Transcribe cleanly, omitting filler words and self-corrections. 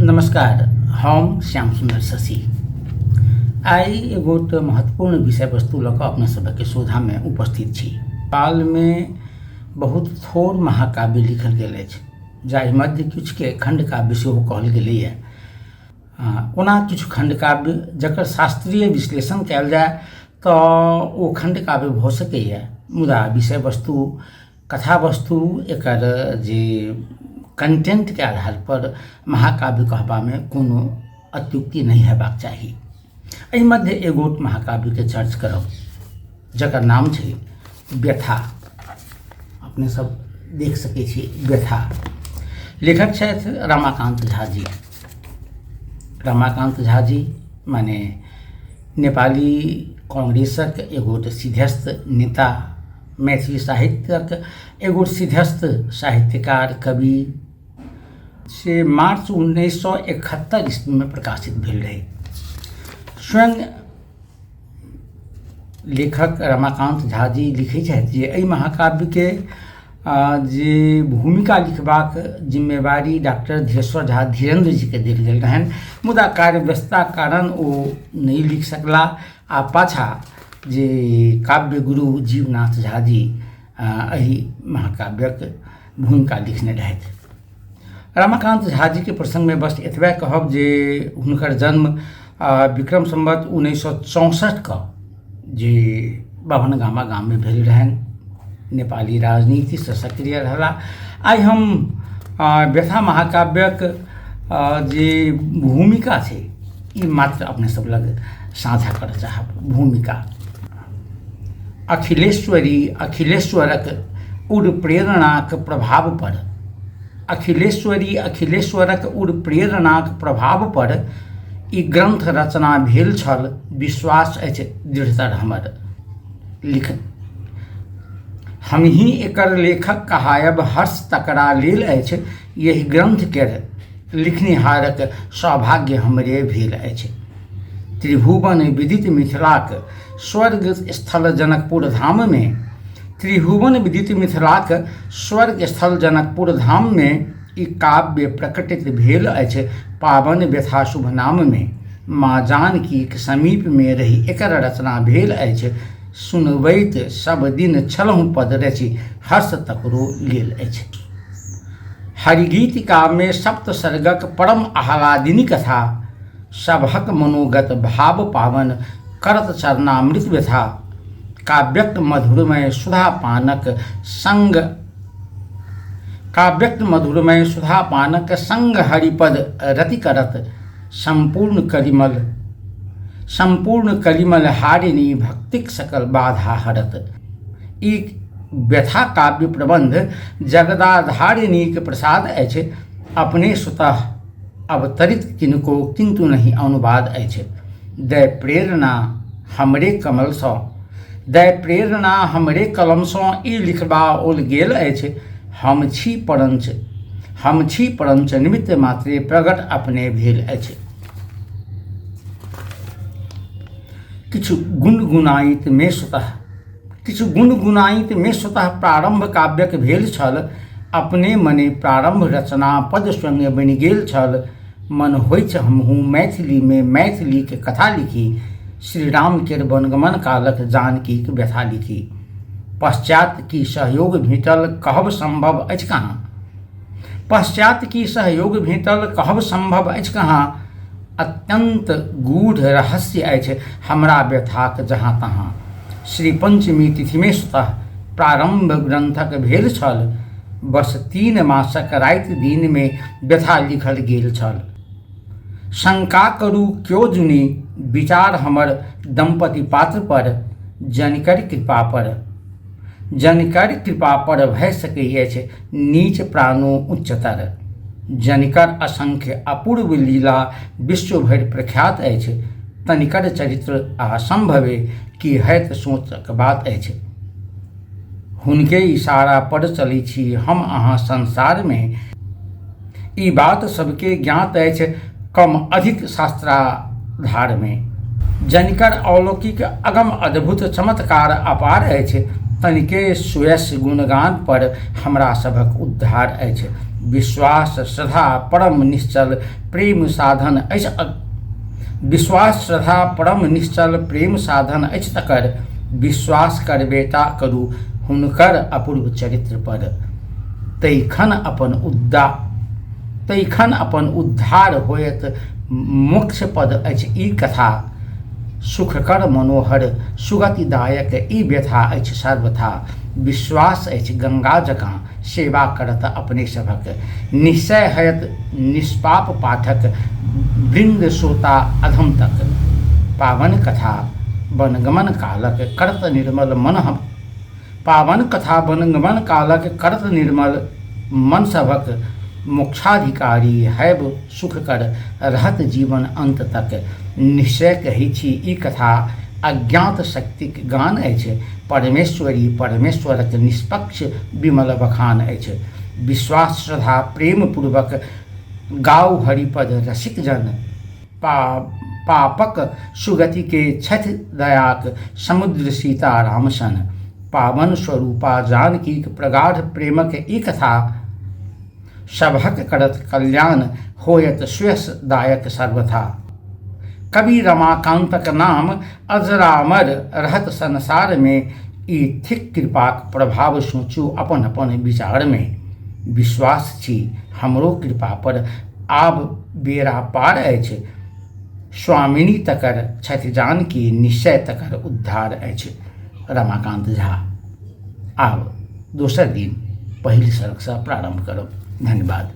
नमस्कार, हम श्याम सुन्दर शशि आइ एगोट महत्वपूर्ण विषय वस्तु लऽ कऽ अपने सभके सोझामे उपस्थित छी। नेपालमे बहुत थोड़ महाकाव्य लिखल गेल अछि, जाहि मध्य किछुके खण्डकाव्य सेहो कहल गेलैए। ओना किछु खण्डकाव्य जकर शास्त्रीय विश्लेषण कयल जाय तऽ ओ खण्डकाव्य भऽ सकैए, मुदा विषय वस्तु, कथा वस्तु, एकर जे कंटेंटके आधारपर महाकाव्य कहबामे कोनो अत्युक्ति नहि हेबाक चाही। एहि मध्य एगोट महाकाव्यके चर्च करब जकर नाम छै व्यथा। अपने सब देख सकै छी व्यथा। लेखक छथि रमाकान्त झा जी। रमाकान्त झा जी माने नेपाली कांग्रेसक एगोट सिद्धस्थ नेता, मैथिली साहित्यक एगोट सिद्धस्थ साहित्यकार, कवि से मार्च 1971 ईस्वीमे प्रकाशित भेल रहै। स्वयं लेखक रमाकान्त झा जी लिखै छथि जे एहि महाकाव्यके जे भूमिका लिखबाक जिम्मेवारी डॉक्टर धीरेश्वर झा धीरेन्द्र जीके देल गेल रहनि, मुदा कार्य व्यस्तताक कारण ओ नहि लिख सकलाह आ पाछाँ जे काव्य गुरु जीवनाथ झा जी एहि महाकाव्यक भूमिका लिखने रहथि। रमाकान्त झा जीके प्रसङ्गमे बस एतबे कहब जे हुनकर जन्म विक्रम सम्वत 1964 जे बाभनगामा गाममे भेल रहनि। नेपाली राजनीतिसँ सक्रिय रहला। आइ हम व्यथा महाकाव्यक जे भूमिका छै ई मात्र अपने सब लग साझा करऽ चाहब। भूमिका। अखिलेश्वरी अखिलेश्वरक उर प्रेरणाक प्रभाव पर, अखिलेश्वरी अखिलेश्वरक उर प्रेरणाक प्रभाव पर ई ग्रंथ रचना भेल छल, विश्वास अछि दृढ़तर हमर। लिख हमही एकर लेखक कहायब हर्ष तकरा लेल अछि, यही ग्रंथ केर लिखनिहारक सौभाग्य हमरे भेल अछि। त्रिभुवन विदित मिथिलाक स्वर्ग स्थल जनकपुर धाममे, त्रिभुवन विदित मिथिलाक स्वर्ग स्थल जनकपुर धाममे ई काव्य प्रकटित भेल अछि पावन व्यथा शुभ नाममे। माँ जानकीक समीपमे रहि एकर रचना भेल अछि, सुनबैत सब दिन छलहुँ पद रचि हर्ष तकरो लेल अछि। हरिगीतिकामे सप्तसर्गक परम आह्लादिनी कथा, सबहक मनोगत भाव पावन करत चरणामृत व्यथा, काव्यक मधुरमय सुधा पानक संग, काव्यक मधुरमय सुधा पानक संग हरिपद रति करत संपूर्ण कलिमल, संपूर्ण कलिमल हारिणी भक्तिक सकल बाधा हरत। ई व्यथा काव्य प्रबंध जगदाधारिणीक प्रसाद अछि, अपने स्वतः अवतरित किनको किन्तु नहि अनुवाद अछि। दय प्रेरणा हमरे कमलसँ, दय प्रेरणा हमरे कलमसँ ई लिखबाओल गेल अछि, हम छी परञ्च, हम छी परञ्च निमित्त मात्रे प्रगट अपने भेल अछि। किछु गुनगुनाइत मे स्वतः, किछु गुनगुनाइत मे स्वतः प्रारम्भ काव्यक भेल छल, अपने मने प्रारम्भ रचना पद स्वयं बनि गेल छल। मन होइछ हमहूँ मैथिलीमे मैथिलीक कथा लिखी, श्री राम केर वनगमन कालक जानकीक व्यथा लिखी। पश्चात की सहयोग भेटल कहब संभव अछि कहाँ, पश्चात की सहयोग भेटल कहब संभव अछि कहाँ, अत्यन्त गूढ़ रहस्य अछि हमरा व्यथाक जहाँ तहाँ। श्री पंचमी तिथिमे स्वतः प्रारम्भ ग्रन्थक भेल छल, बस 3 मासक राति दिनमे व्यथा लिखल गेल छल। शंका करू क्यो जुनि विचार हमर दम्पति पात्र पर, जनिकर कृपा पर, जनिकर कृपा पर भय सकै अछि नीच प्राणो उच्चतर। जनिकर असंख्य अपूर्व लीला विश्व भरि प्रख्यात अछि, तनिकर चरित्र आ संभवे की हैत सोचक बात अछि। हुनके इशारा पर चलै छी हम अहाँ संसारमे, ई बात सबके ज्ञात अछि कम अधिक शास्त्राधारमे। जनिकर अलौकिक अगम अद्भुत चमत्कार अपार अछि, तनिके सुयश गुणगान पर हमरा सभक उद्धार अछि। विश्वास श्रद्धा परम निश्चल प्रेम साधन अछि। विश्वास श्रद्धा परम निश्चल प्रेम साधन अछि तकर। विश्वास करबेटा करू हुनकर अपूर्व चरित्र पर, तैखन अपन उद्दा तैखन अपन उद्धार होयत। मोक्ष पद अछि ई कथा, सुखकर मनोहर सुगतिदायक ई व्यथा अछि सर्वथा। विश्वास अछि गंगा जकाँ सेवा करत अपने सभक, निश्चय हयत निष्पाप पाठक वृंद श्रोता अधम तक। पावन कथा वनगमन कालक करत निर्मल मन हम पावन कथा वनगमन कालक करत निर्मल मन सभक, मोक्षाधिकारी हैब सुख कर रहत जीवन अंत तक। निश्चय कहै छी ई कथा अज्ञात शक्तिक गान अछि, परमेश्वरी परमेश्वरक निष्पक्ष विमल बखान अछि। विश्वास श्रद्धा प्रेम पूर्वक गाउ हरिपद रसिक जन, पापक सुगति के छथि दयाक समुद्र सीता राम सन। पावन स्वरूपा जानकीक प्रगाढ़ प्रेमक ई कथा, सभक करत कल्याण होयत सुयश दायक सर्वथा। कवि रमाकान्तक नाम अजरामर रहत संसार में, ई थिक कृपाक प्रभाव सोचू अपन अपन विचार में। विश्वास छी हमरो कृपा पर आब बेड़ा पार अछि, स्वामिनी तकर छथि जानकी निश्चय तकर उद्धार अछि। रमाकान्त झा। आब दोसर दिन पहिल सड़कसँ प्रारम्भ करब। धन्यवाद।